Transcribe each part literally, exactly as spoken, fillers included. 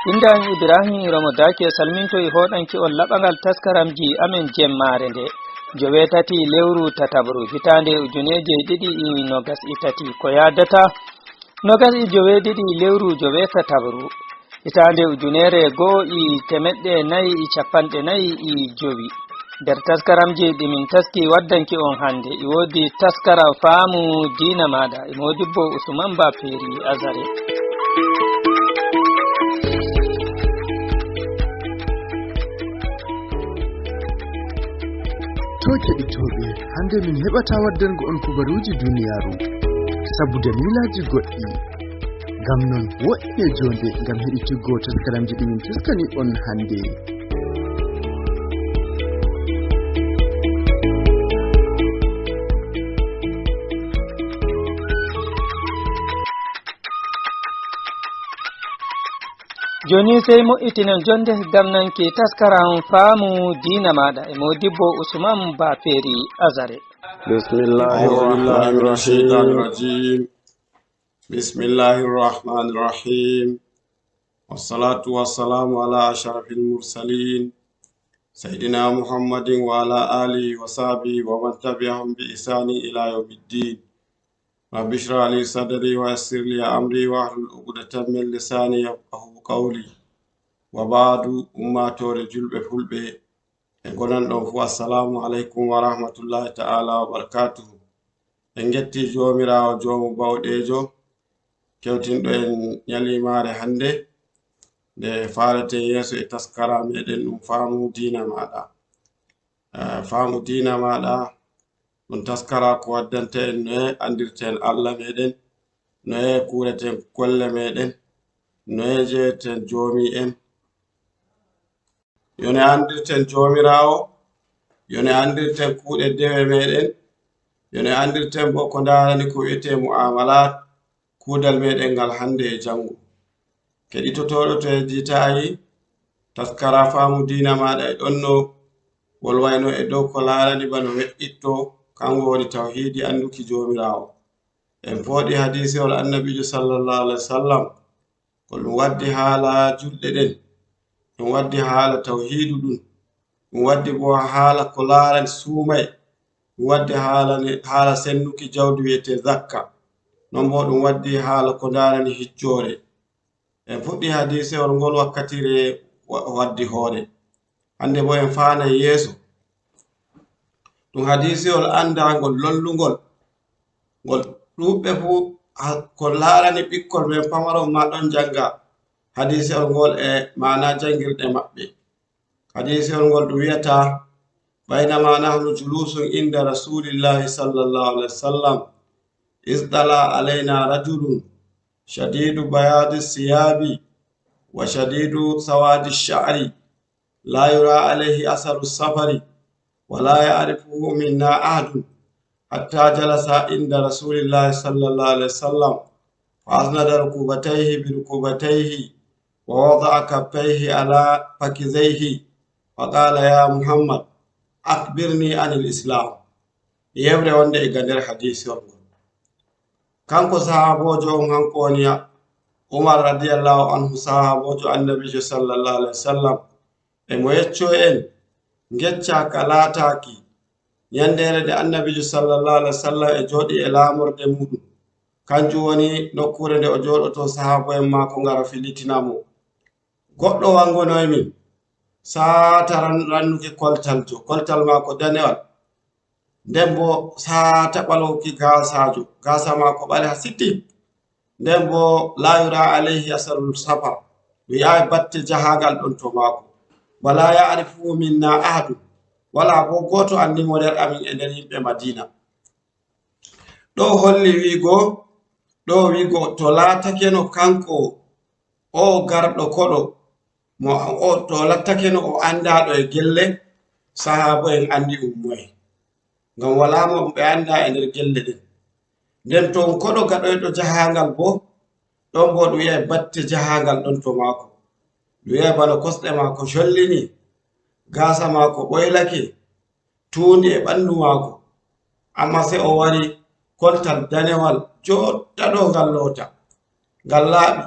Innde am Ibrahim Romo Daaki e salmintoy hoɗanki on laɓangal taskaramji amen jemmaare nde. Joweetati lewru tatabru hitaande ujuneeje ɗiɗi e nogas e tati. Ko yaadata nogas e joweeɗiɗi lewru joweetatabru hitaande ujunere goo e temeɗɗe nayi e capanɗe nayi e jowi. Nder taskaramji ɗi min taski waddanki on hannde, e woodi taskara faamu diina maaɗa, e moodibbo Usman Ba Feeri Azare. To keɗitooɓe, hannde min heɓataa waddango on kubaruuji duniyaaru, sabu daliilaaji goɗɗi. Ngam non, woɗɗine joonde ngam heɗitiggo taskaramji ɗi min taskani on hannde. Jooni sey moƴƴitinen joonde ngam nanki taskaram faamu diina maaɗa e moodibbo Usman Ba Feeri Azare. بسم الله أعوذ بالله الرحمن من الشيطان الرحيم. الرجيم. بسم الله الرحمن الرحيم. والصلاة والسلام على أشرف المرسلين سيدنا محمد وعلى آله وصحبه ومن تبعهم بإحسان إلى يوم الدين. رب اشرح لي صدري ويسر لي أمري واحلل عقدة من لساني يفقهوا قولي. وبعد، ummaatoore juulɓe fulɓe, e gonanɗon fuu, assalamu aleykum wa rahmatullahi ta'ala wa barakatuhu. En ngetti Joomiraawo, Joomu Bawɗeejo, kewtinɗo en nyaliimaare hannde, nde faareten yeeso e taskara meɗen ɗum faamu diina maaɗa. Eh, faamu diina maaɗa, ɗum taskara ko waddanta en noye anndirten Allah meɗen, noye kuureten golle meɗen, noye njeyeten Joomi en. Yo ne anndirten Joomiraawo, yo ne anndirten kuuɗe dewe meɗen, yo ne anndirten bo ko ndaarani ko wi'etee mu'amalat, kuudal meɗen ngal hannde e janngo. Keɗitotooɗo, to yejjitaayi, taskara faamu diina maaɗa e ɗonno wolwayno e dow ko laarani bano we'itto, kanko woni tawhiidi, annduki Joomiraawo. En fooɗi hadiisewol Annabiijo sallallahu alaihi wasallam, ko ɗum waddi haala julɗe ɗen, ɗum waddi haala tawhiidu ɗum, ɗum waddi bo haala ko laarani suumay, ɗum waddi haala ne, haala sennuki jawdi wi'etee zakka. Non bo ɗum waddi haala ko ndaarani hijjoore. En fuɗɗi hadiisewol ngol wakkatiire wa-, waddi hoore. Hannde bo en faanay yeeso. Ɗum hadiisewol anndangol, lollungol, ngol ɗuuɗɓe fuu ha-, ko laarani ɓikkol men pamaron ma ɗon jannga hadiisewol ngol e maana janngirɗe maɓɓe. Hadiisewol ngol ɗum wi'ata: بينما نحن جلوس عند رسول الله صلى الله عليه وسلم إذ طلع علينا رجل شديد بياض الثياب وشديد سواد الشعر لا يرى عليه أثر السفر ولا يعرفه منا أحد حتى جلس عند رسول الله صلى الله عليه وسلم فأسند ركبتيه بركبتيه ووضع كفيه على فخذيه فقال: يا محمد، أخبرني عن الإسلام. Yewre wonde e ga nder hadiisewol ngol. Kanko sahaaboojo on, hanko woni Umar radiyallahu anhu, sahaaboojo Annabiijo sallallahu alaihi wasallam, e mo yecco en ngecca ka laataaki nyandeere nde Annabiijo sallallahu alaihi wasallam e jooɗi e laamorde muɗum. Kanjum woni nokkuure nde o jooɗoto, sahaabo en maako ngara filitina mo. Goɗɗo wangonoy min, saata ran-, rannuki koltaljo, koltal maako danewal. Nden bo saata ɓalowki gaasaajo, gaasa maako ɓaleha sitik. Nden bo la yura alayhi asarul safar, mi yi'aay batte jahaangal ɗon to maako. Wala ya'rifuhu minna ahadun, wala bo gooto anndi mo nder amin e nder yimɓe Madiina. Ɗo holli wi'go, ɗo wi'go to laatakeno kanko o garɗo koɗo, mo o, to lattake no o anndaaɗo e gelle, sahaabo en anndi ɗum moye. Ngam walaa mo ɓe anndaa e nder gelle ɗen. Nden to on koɗo gaɗoyɗo jahaangal bo, ɗon bo ɗum yi'ay batte jahaangal ɗon to maako. Ɗum yi'ay bana kosɗe maako collini, gaasa maako ɓoylake, tuundi e ɓanndu maako. Ammaa sey o wari koltal danewal jooɗɗaɗo ngal loota. Ngal laaɓi.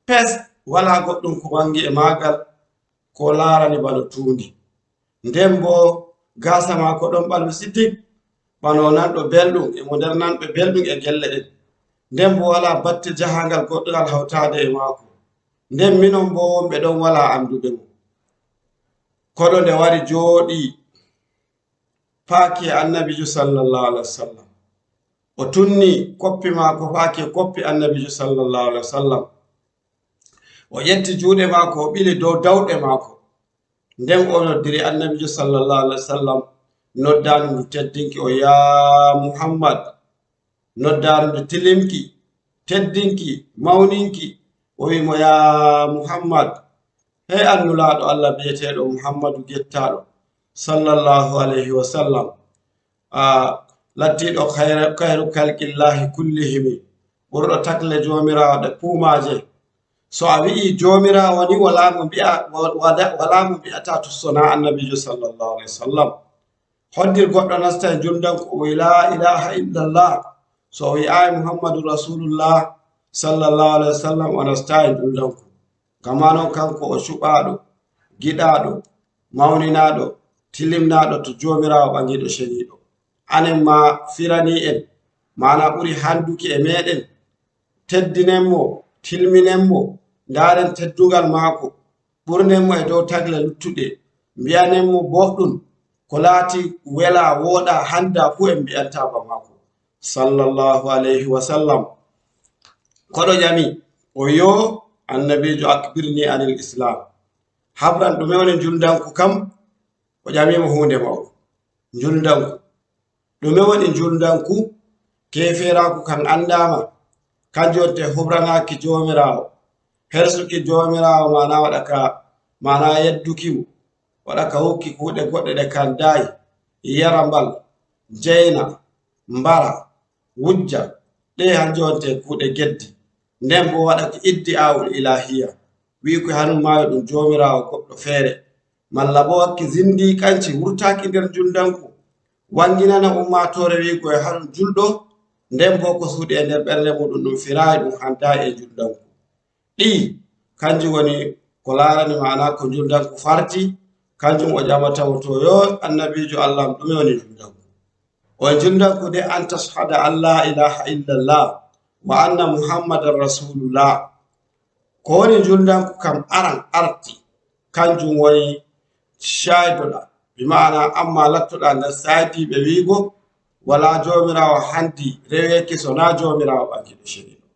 Pes, walaa goɗɗum ko wanngi e maagal ko laarani bano tuundi. Nden boo gaasa maako ɗon ɓalwi sitik, bano nanɗo belɗum, e mo nder nanɓe belɗum e gelle ɗen. Nden boo walaa batte jahaangal goɗɗungal hawtaade e maako. Nden minon boo wonɓe ɗon walaa annduɓe mo. Koɗo nde wari jooɗii faaki e Annabiijo sallallahu alaihi wasallam. O tunni koppi maako faaki e koppi Annabiijo sallallahu alaihi wasallam. O ƴetti juuɗe maako, o ɓili dow dawɗe maako. Nden o noddiri Annabiijo sallallahu alaihi wasallam, noddaandu ndu teddinki o, "Yaa Muhammad." Noddaandu ndu tilimki, teddinki, mawninki. O wi'i mo, "Yaa Muhammad." Hey, an Nulaaɗo Allah bi'eteeɗo Muhammadu gettaaɗo, sallallahu alayhi wa sallam, a, lattiiɗo khayra-, khayru khalqillahi kullihimi, ɓurɗo takle Joomiraawo ɗe puumaaje. So a wi'ii Joomiraawo ni, walaa mo mbi'a-, wa-, wada-, walaa mo mbi'ataa to sonaa Annabiijo sallallahu alayhi wa sallam. Hoddir goɗɗo nasta e njulndanku, o wi'i, "Laa ilaaha illallah." So o wi'aay, "Muhammadu Rasulullah," sallallahu alayhi wa sallam, o nastaa e njulndanku. Gama non, kanko o cuɓaaɗo, giɗaaɗo, mawninaaɗo, tilimnaaɗo to Joomiraawo Ɓaŋiiɗo Ceniiɗo. Anen maa firanii en, maana ɓuri handuki e meeɗen, teddinen mo, tilminen mo, ndaaren teddungal maako, ɓurnen mo e dow tagle luttuɗe, mbi'anen mo booɗɗum, ko laati welaa, wooɗaa, handaa fuu en mbi'antaa ba maako, sallallahu alayhi wa sallam. Koɗo ƴami, o wi'i, "Annabiijo, akbirni anil Islam." Habran ɗume woni njulndanku kam? O ƴami mo huunde mawɗo. Njulndanku. Ɗume woni njulndanku? Keefeeraaku kan anndaama. Kanjum wonte hubranaaki Joomiraawo. Hersuki Joomiraawo, maana waɗa ka, maana yedduki mo. Waɗa ka hokki kuuɗe goɗɗe ɗe kandaay. Yara mbal, jeyna, mbara, wujja. Ɗe hanjum wonte kuuɗe geddi. Nden boo waɗa ki iddi'aa'ul ilaahiya. Wi'i ko hanum maayo ɗum Joomiraawo goɗɗo feere. Malla boo wakki zindiiqanci wurtaaki nder njulndanku. Wannginana ummaatoore wi'i ko e haɗum julɗo, nden boo ko suuɗi e nder ɓernde muuɗum ɗum firaayi, ɗum handaay e njulndanku. Ɗi, kanjum woni ko laarani maana ko njulndanku farti, kanjum o ƴamata mo to, "Yo Annabiijo Allah am, ɗume woni njulndanku?" O njulndanku de, "An tashhada an laa ilaaha illallah wa anna Muhammadan Rasulullah." Ko woni njulndanku kam aran arti, kanjum woni caydoɗa, bi maana amma lattoɗa nder saydiiɓe wi'ugo, "Walaa Joomiraawo handi reweeki so naa Joomiraawo Ɓaŋiiɗo Ceniiɗo."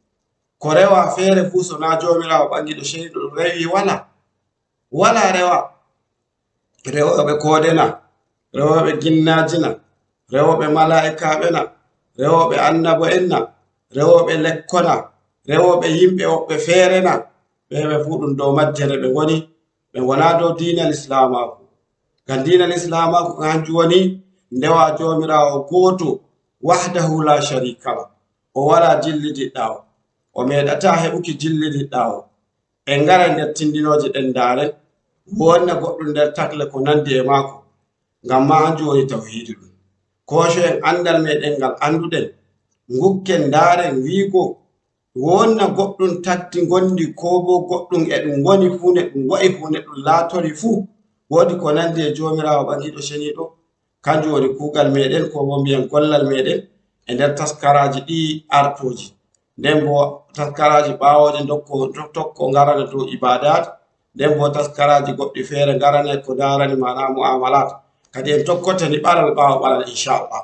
Ko rewa feere fuu so naa Joomiraawo Ɓaŋiiɗo Ceniiɗo ɗum rewi, walaa. Walaa rewa. Rewooɓe koode na, rewooɓe ginnaaji na, rewooɓe malaa'ikaaɓe na, rewooɓe annabo'en na, rewooɓe lekko na, rewooɓe yimɓe woɓɓe feere na, ɓe, ɓe fuu ɗum dow majjere ɓe ngoni, ɓe ngonaa dow diina lislaamaaku. Ngam diina lislaamaaku kan hanjum woni ndewa Joomiraawo gooto, wahdahu laa shariika lah. O walaa jillidiɗɗaawo. O meeɗataa heɓuki jillidiɗɗaawo. En ngaray nder tindinooje ɗen, ndaaren, wonna goɗɗum nder takle ko nandi e maako, ngam maa hanjum woni tawhiidu ɗum. Koocoyen anndal meeɗen ngal annduɗen, ngukken, ndaaren wi'ugo, wonna goɗɗum takti ngondi, koo boo goɗɗum e ɗum woni fuu, ne ɗum wa'i fuu, ne ɗum laatori fuu, woodi ko nandi e Joomiraawo Ɓaŋiiɗo Ceniiɗo. Kanjum woni kuugal meeɗen, koo boo mbiyen gollal meeɗen, e nder taskaraaji ɗi artooji. Nden boo taskaraaji ɓaawooje ndokko, tokko ngarane dow ibaadaat. Nden boo taskaraaji goɗɗi feere ngarane ko ndaarani maana mu'amalaat. Kadi en tokkoto ni ɓaral ɓaawo ɓaral, inchallah.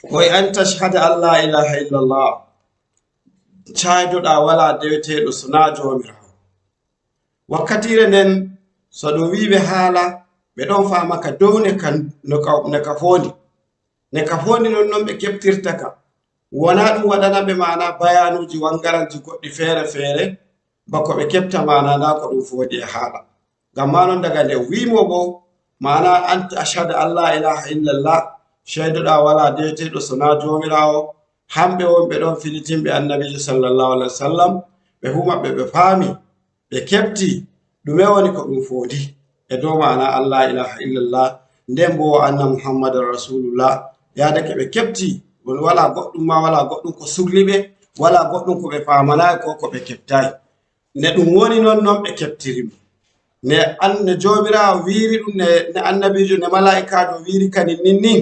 Ko e an tashhada an laa ilaaha illallah. Caydoɗaa walaa deweteeɗo so naa Joomiraawo. Wakkatiire nden, so ɗum wi'i ɓe haala, ɓe ɗon faama ka dow ne ka, no ka, ne ka foondi. Ne ka foondi non, non ɓe keɓtirta ka. Wonaa ɗum waɗana ɓe maana bayaanuuji wanngaranji goɗɗi feere feere, bako ɓe keɓta maana ndaa ko ɗum foondi e haala. Ngam maa non, daga nde wi'i mo bo, maana an ashhadu an laa ilaaha illallah, ceydoɗaa walaa deweteeɗo so naa Joomiraawo, hamɓe wonɓe ɗon filitinɓe Annabiijo sallallahu alaihi wasallam, ɓe fuu maɓɓe ɓe faami, ɓe keɓti ɗume woni ko ɗum foondi e dow maana an laa ilaaha illallah, nden bo wa anna Muhammadan Rasulullah, yaadake ɓe keɓti, woni walaa goɗɗum ma walaa goɗɗum ko sukli ɓe, walaa goɗɗum ko ɓe faamanaay ko ko ɓe keɓtaay. Ne ɗum woni non, non ɓe keɓtiri mo. Ne an-, ne Joomiraawo wiiri ɗum, ne, ne annabiijo, ne malaa'ikaajo wiiri kadi nin nin,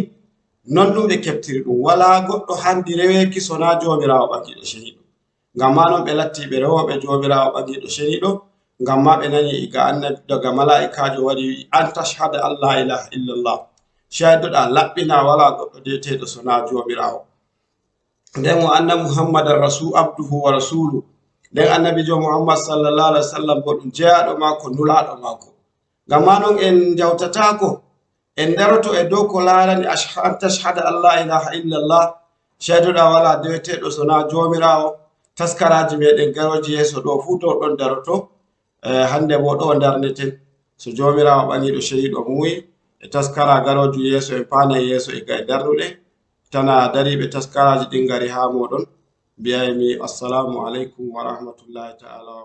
non ɗum ɓe keɓtiri ɗum. Walaa goɗɗo handi reweeki sonaa Joomiraawo ɓaŋiiɗo ceniiɗo. Ngam maa non ɓe latti ɓe rewooɓe Joomiraawo ɓaŋiiɗo ceniiɗo, ngam maa ɓe nani iga annabi, daga malaa'ikaajo wari wi'i, "An tashhada an laa ilaaha illallah." Caydoɗaa laɓɓinaa walaa goɗɗo deweteeɗo sonaa Joomiraawo. Nden o anna Muhammadan rasu-, abduhu wa rasulu. Nden annabiijo Muhammad sallallahu alaihi wasallam bo ɗum jeyaaɗo maako, nulaaɗo maako. Ngam maa non en njawtataako, en daroto e dow ko laarani ash-, an tashhada an laa ilaaha illallah, caydoɗaa walaa deweteeɗo sonaa Joomiraawo. Taskaraaji meɗen garooji yeeso ɗo fuu dow ɗon daroto. Eh, hande bo ɗo ndarneten. So Joomiraawo ɓaŋiiɗo ceniiɗo muuyi, e taskara garooju yeeso, en paanay yeeso e ga e darnuɗe. Tana dariiɓe taskaraaji ɗin ngari haa mooɗon. Mbi'aymi, "Assalaamu aleykum wa rahmatullahi ta'ala wa."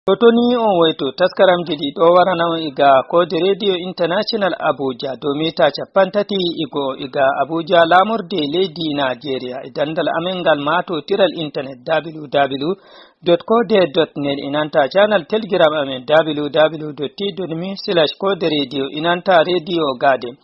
Ko to ni on woyto taskaramji ɗi ɗo warana on iga Koode Radio International Abuja dow mita capanɗe tati e go'o iga Abuja, laamorde leydi Nigeria, e dandal amen ngal maatotiral internet w w w dot koode dot net, e nanta channel Telegram amen w w w dot t dot m e slash koode radio, e nanta Radio Garden.